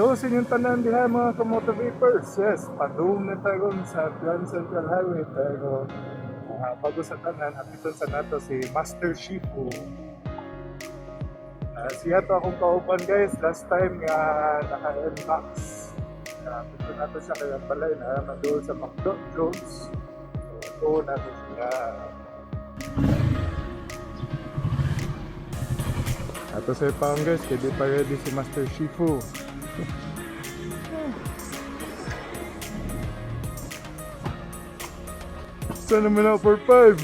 Hello sa inyong tanan diha, mga kamoto vapers. Yes, padung na tayo sa Grand Central Highway, pero bago sa tanan, hapiton sa nato si Master Shifu. Siya to akong kauban, guys, last time nga naka-NMAX. Pito nato siya kaya balay na doon sa McDo Jones. So, ito nato siya. Ato sa ipaon, guys, kaya di pa ready si Master Shifu. Sana naman ako for 5.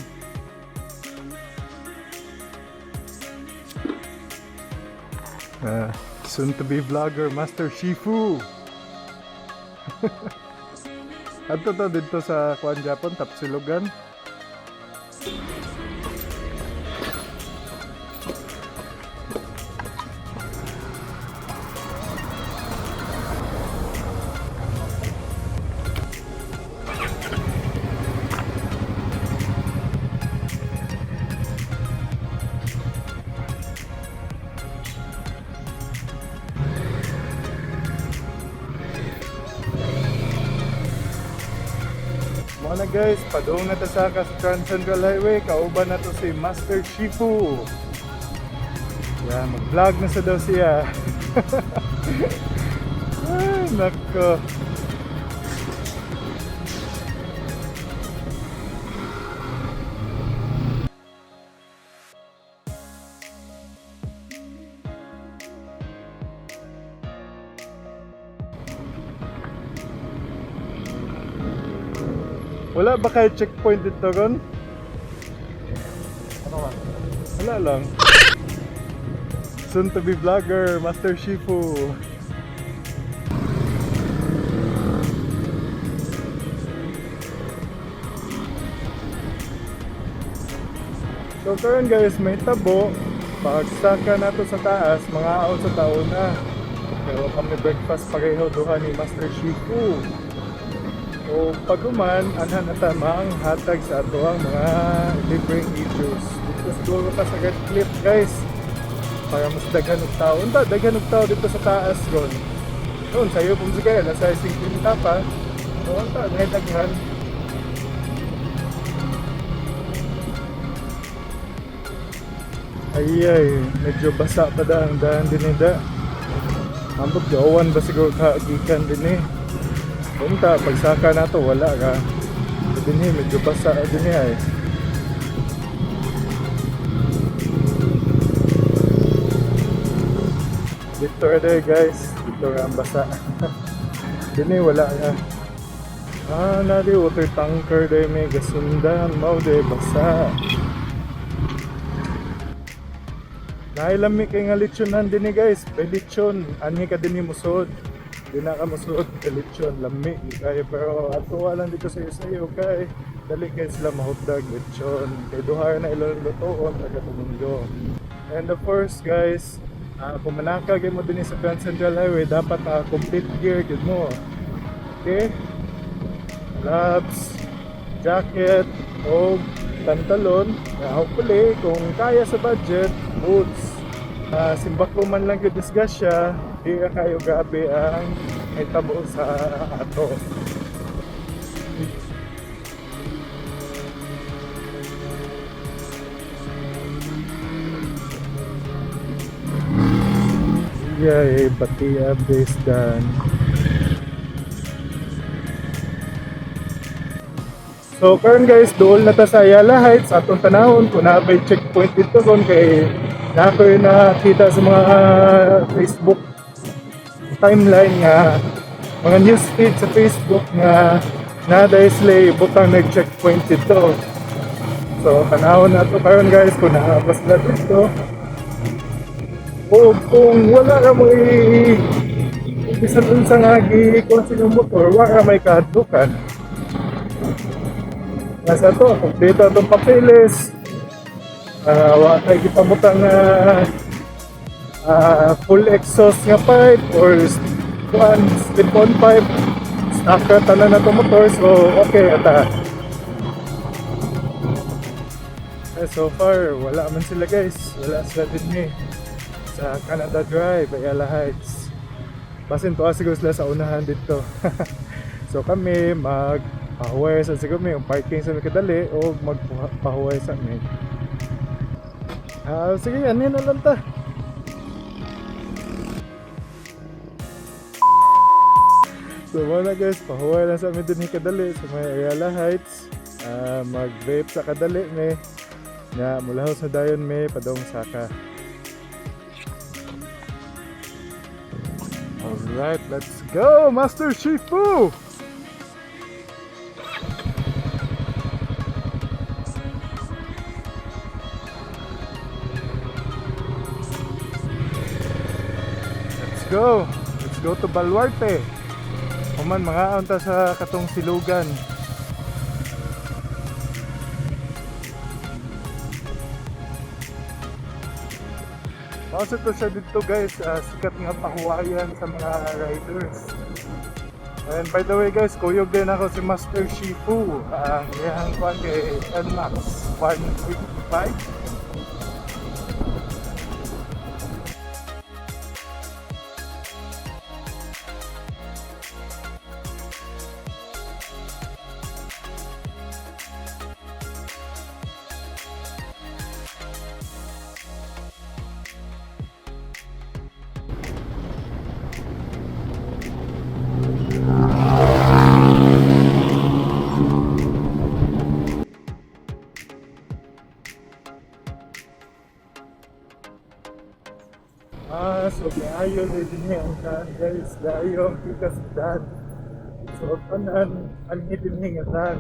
Soon to be vlogger Master Shifu. Adto to dito sa Kuan Japon, Tapsilogan. Mo na, guys, padung na ta sa Grand Central Highway, kauban na to si Master Shifu. Yeah, mag-vlog na sa daw siya. Ay, nako. Wala ba kayo checkpoint dito ron? Ano ba? Wala lang. Soon to be vlogger, Master Shifu. So karon, guys, may tabo. Pagsaka nato sa taas, mga out sa tao na. Pero kami breakfast pareho duha ni Master Shifu. O pag-uman, anhan na tama ang hatag sa ato ang mga libreng e-juice. Dito siguro pa sa Red Cliff, guys. Para mas daghan og tao. Unta, daghan og tao dito sa taas ron. Doon, sayo pong sige, nasa 50 pa. So, unta, dahil daghan. Ay ay, medyo basa pa da ang daan din nida. Ambot gawan ba siguro kaagikan din eh. Punta, pagsaka na to, wala ka. Din eh, medyo basa din eh ay. Dito ra there, guys, dito ra ang basa. Din eh, wala ka. Ah, nari water tanker dahil may gasundan, mao de basa. Nailami kay nga lechonan din eh, guys. May lechon. Anhi ka din ni musod. Di na ka musod. May lechon. Lami. Kaya pero ato lang dito sa iyo kay dali kay sila mahutdag lechon. Kay duha na ilang lutoon taga Tomundo. And of course, guys, kung manaka gyud mo din sa Grand Central Highway, dapat complete gear gyud mo. Okay? Gloves, jacket, o pantalon. Hopefully, kung kaya sa budget, boots. Simbako man lang yung disgrasya, di ka kayo grabe ang may tabo sa ato. Yeah, Batia based done. So karon, guys, dool na ta sa Ayala Heights atong tanahon kung naa bay checkpoint dito kon kay na ako yung nakita sa mga Facebook timeline nga mga news feed sa Facebook nga na dahil sila butang nag-checkpoint dito. So tanahon na to karon, guys, kung naa ba sila dito. O kung wala ka mo bisan unsa nga gi kung sa motor, wa ka may kahadlukan. Nasa to, kompleto itong papeles. Wa kay gipabutang nga full exhaust nga pipe or kuan slip-on pipe. Stock ra tanan na itong motor, so okay ata. Eh, so far, wala man sila, guys. Wala sila din eh. Sa Canada Drive, Ayala Heights. Basin tuwa siguro sila sa unahan dito. So kami mag pahuway sa siguro may parking sa may kadali o magpahuway sa may. Ah, sige, ano na lang ta. So muna guys, pahuway lang sa amin din kadali sa may Ayala Heights. Ah, mag-vape sa kadali may. Nga, mulahos na dayon may padong saka. Alright, let's go, Master Shifu! Let's go! Let's go to Baluarte! Human, mga unta sa katong silugan. Kaso to siya dito guys, sikat nga pahuwayan sa mga riders. And by the way guys, kuyog din ako si Master Shifu. Ang iyang kwan kay NMAX 155. Ah, so kaayo na din niya ang daan guys. Daayo ang kita sa daan. So tanan, ang hitin niya nga daan.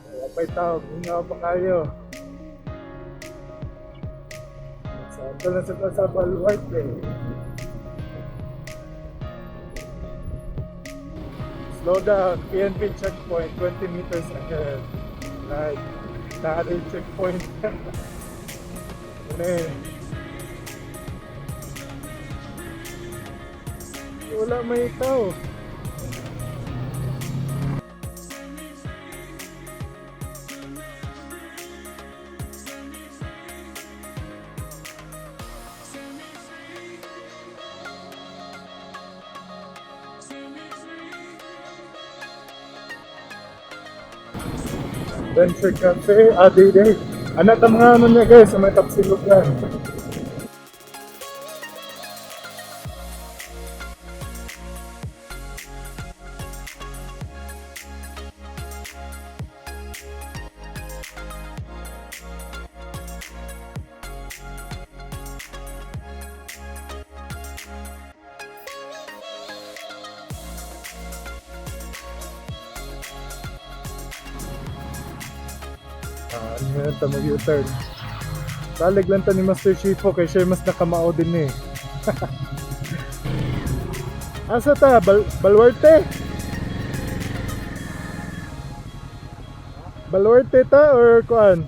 Wala pa'y tao, mingaw pa kayo. So, ito na sa Baluarte. Slow down, PNP checkpoint, 20 meters ahead. Right, another checkpoint. Ano eh. Wala may tao. Venture Cafe, ah, day day. Anak ang mga ano niya guys, sa may tapsilugan. Ah, ano yun, ta mag-U-turn. Salig lang ta ni Master Shifu kay siya mas nakamao din eh. Asa ta? Baluarte? Baluarte ta or kuan?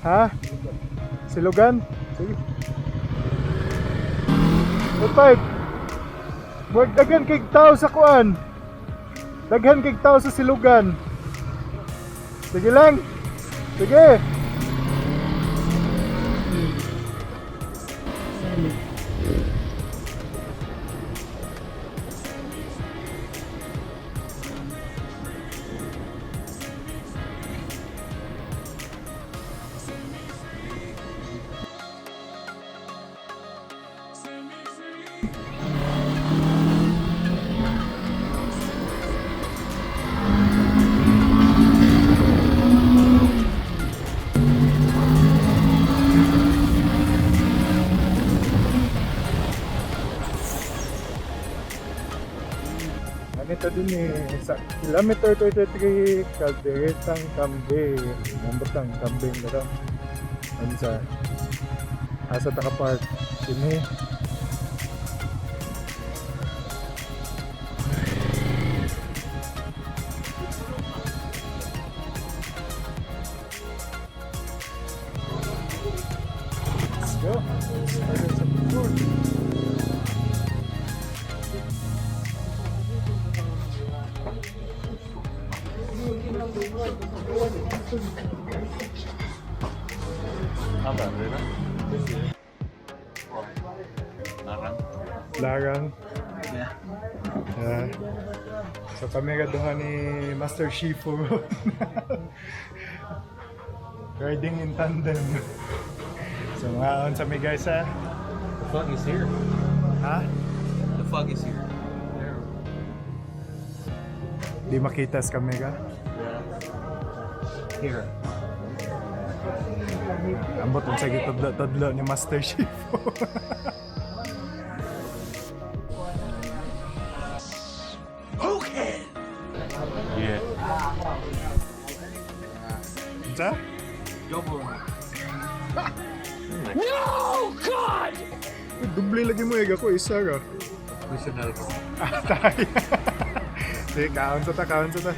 Ha? Silugan? Sige. Utay. Wag daghan kay tao sa kuan. Daghan kay tao sa Silugan. Sige lang. Sige. Anita din eh, sa kilometer 33, Calderetang Kambing. Nambotang Kambing na daw. Ano sa Asa Taka Park. Ini. Let's go. Order some food. Apa, Rena? Narang. Larang. Yeah. Yeah. So kami ra duha ni Master Shifu. Riding in tandem. So mga sa mi, guys, ha. The fog is here. Ha? The fog is here. There. Di makita sa camera. Yeah. Here. Ambot unsa gitudlo-tudlo ni Master Shifu. Okay. Yeah. Unsa? Double. No, God! Doble lagi mo eh, ako isa ra. Personal. Ah, tayo. Sige, kaon sa ta, kaon sa ta.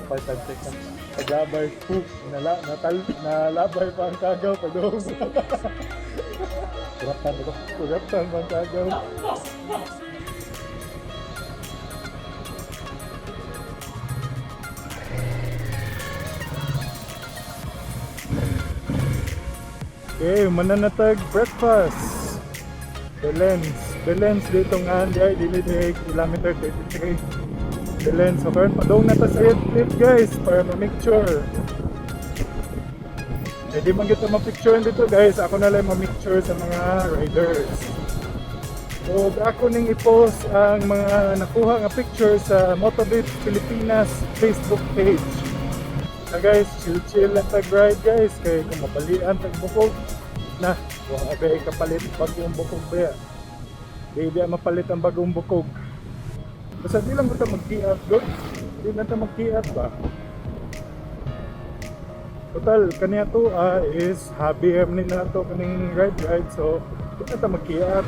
5 seconds. Paglabay, poop, nala, natal, nalabay pa ang kagaw, padung. Kuraptan ko. Kuraptan pa ang kagaw. Okay, mananatag breakfast. Belens. Belens dito nga di ay dili di kilometer 33. Belens. So karon padung na ta sa Red Cliff, guys, para ma-picture. Eh di man kita ma-picture dito, guys. Ako na lang ma-picture sa mga riders. So ako ning i-post ang mga nakuha nga picture sa Motobit Pilipinas Facebook page. So guys, chill chill lang tag ride, guys, kay kung mabalian tag bukog na, wa ba kapalit bagong bukog ba. Di ba mapalit ang bagong bukog. Basta di lang ta mag-kiat good. Di lang ta mag-kiat ba. Total kaniya to is hobby ni nato kaning ride ride, so di na ta mag-kiat.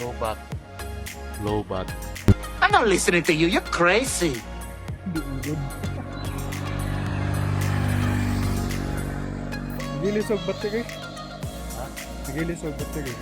Low bat. Low bat. I'm not listening to you. You're crazy. Di good. Gilis og battery. Ha? Gilis og battery.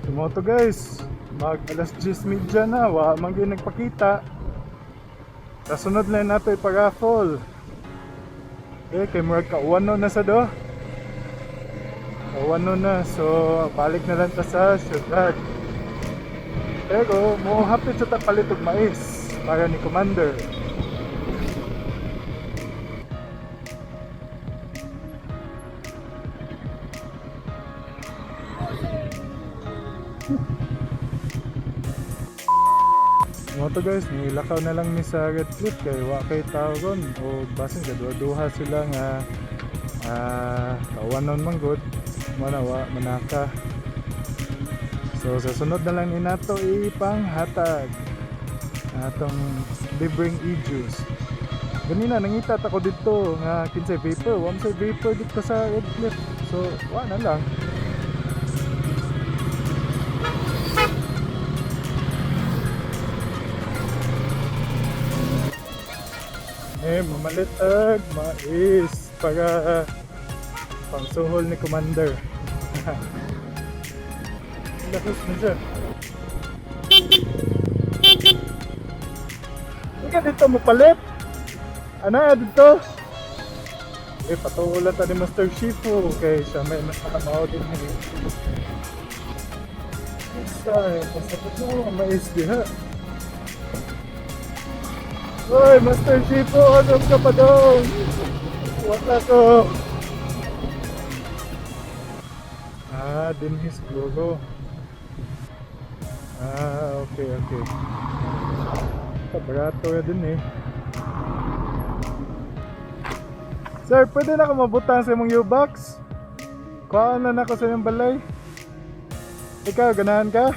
Tumoto guys, mag alas 10:30 na, wa man gyud nagpakita. Kasunod na nato iparaffle. Eh, kay murag kauwano na sa do. Kauwano na, so balik na lang ta sa syudad. Pero mo hapit sa ta palit og mais para ni Commander. Mo to guys, nilakaw na lang mi sa Red Cliff kay wa kay tao ron o basin kadua-duha sila nga kawanon man gud mo na wa manaka. So sa sunod na lang ni nato ipanghatag atong libreng e-juice. Ganina nangita ta ko didto nga kinsay vapor, wa man say vapor didto sa Red Cliff. So wa na lang. Eh, mamalit og mais para pangsuhol ni Commander. Lakas na siya. Hindi ka dito mapalit. Ano dito? Eh, patuulan ta ni Master Shifu. Kay siya may mas nakamao din eh. Basta eh, pasapot na ako mais diha. Oy, Master Shifu, anong ka pa dong? Wala ko. Ah, dinhi siguro. Ah, okay. Kabarato ya din eh. Sir, pwede na ako mabutang sa imong U-Box? Kuhaan na nako sa imong balay. Ikaw, ganahan ka?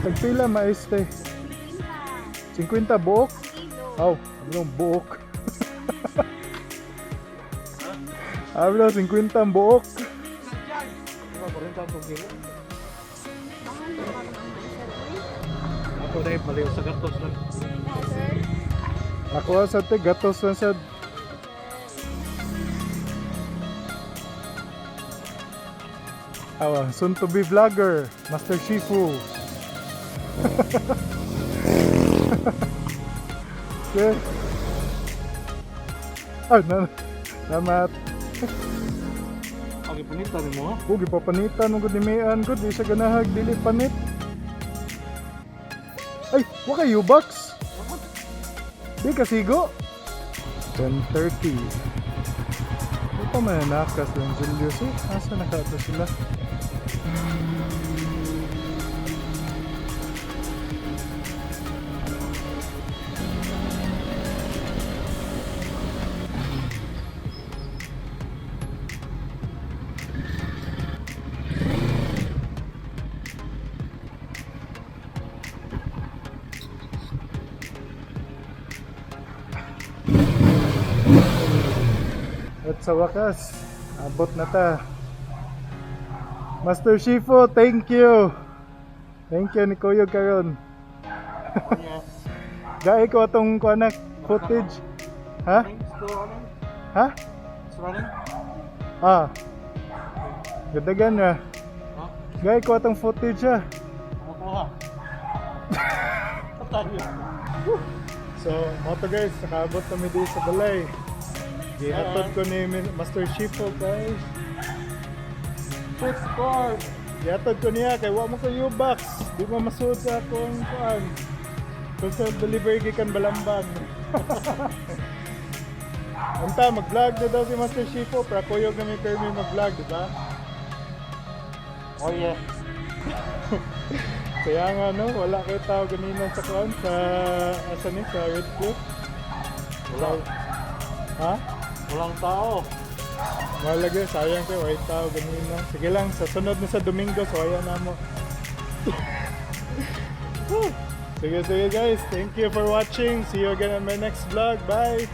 Tagpila mais te. 50 buok? Aw, anong buok? Hablo, 50 ang buok. Ako na yung baliw sa gatos lang. Nakuha sa te, gatos lang sa. Awa, soon to be vlogger, Master Shifu. Okay. Ah, na, salamat. Okay, panita ni mo. Oh, gipapanitan mo gud ni Mayan gud, di siya ganahag dili panit. Ay, wa kay U-box. Di kasigo. 10:30. Di pa man nakas lang Julius eh. Asa na ka sila? At sa wakas, abot na ta. Master Shifu, thank you. Thank you ni Kuya karon. Gae ko atong kuan na footage. Ha? Still running? Ha? It's running? Ah. Gadagan na. Ha? Gae ko atong footage ha. Kumukuha. Tayo. So, moto guys, nakaabot kami dito sa balay. Gihatod ko ni Master Shifu guys. Food court. Gihatod ko niya kay wa mo ko U-box. Di mo masuod sa akong kuan. Kung sa delivery gikan Balamban. Unta, mag-vlog na daw si Master Shifu. Para kuyog na may permi mag-vlog, di ba? Oh yeah. Kaya nga no, wala kay tao ganina sa kuan sa asa ni sa Red Cliff. Wala. Ha? Walang tao. Malagi, sayang kayo, white tao, ganun lang. Sige lang, sa sunod na sa Domingo, so ayan na mo. Sige, sige guys. Thank you for watching. See you again on my next vlog. Bye!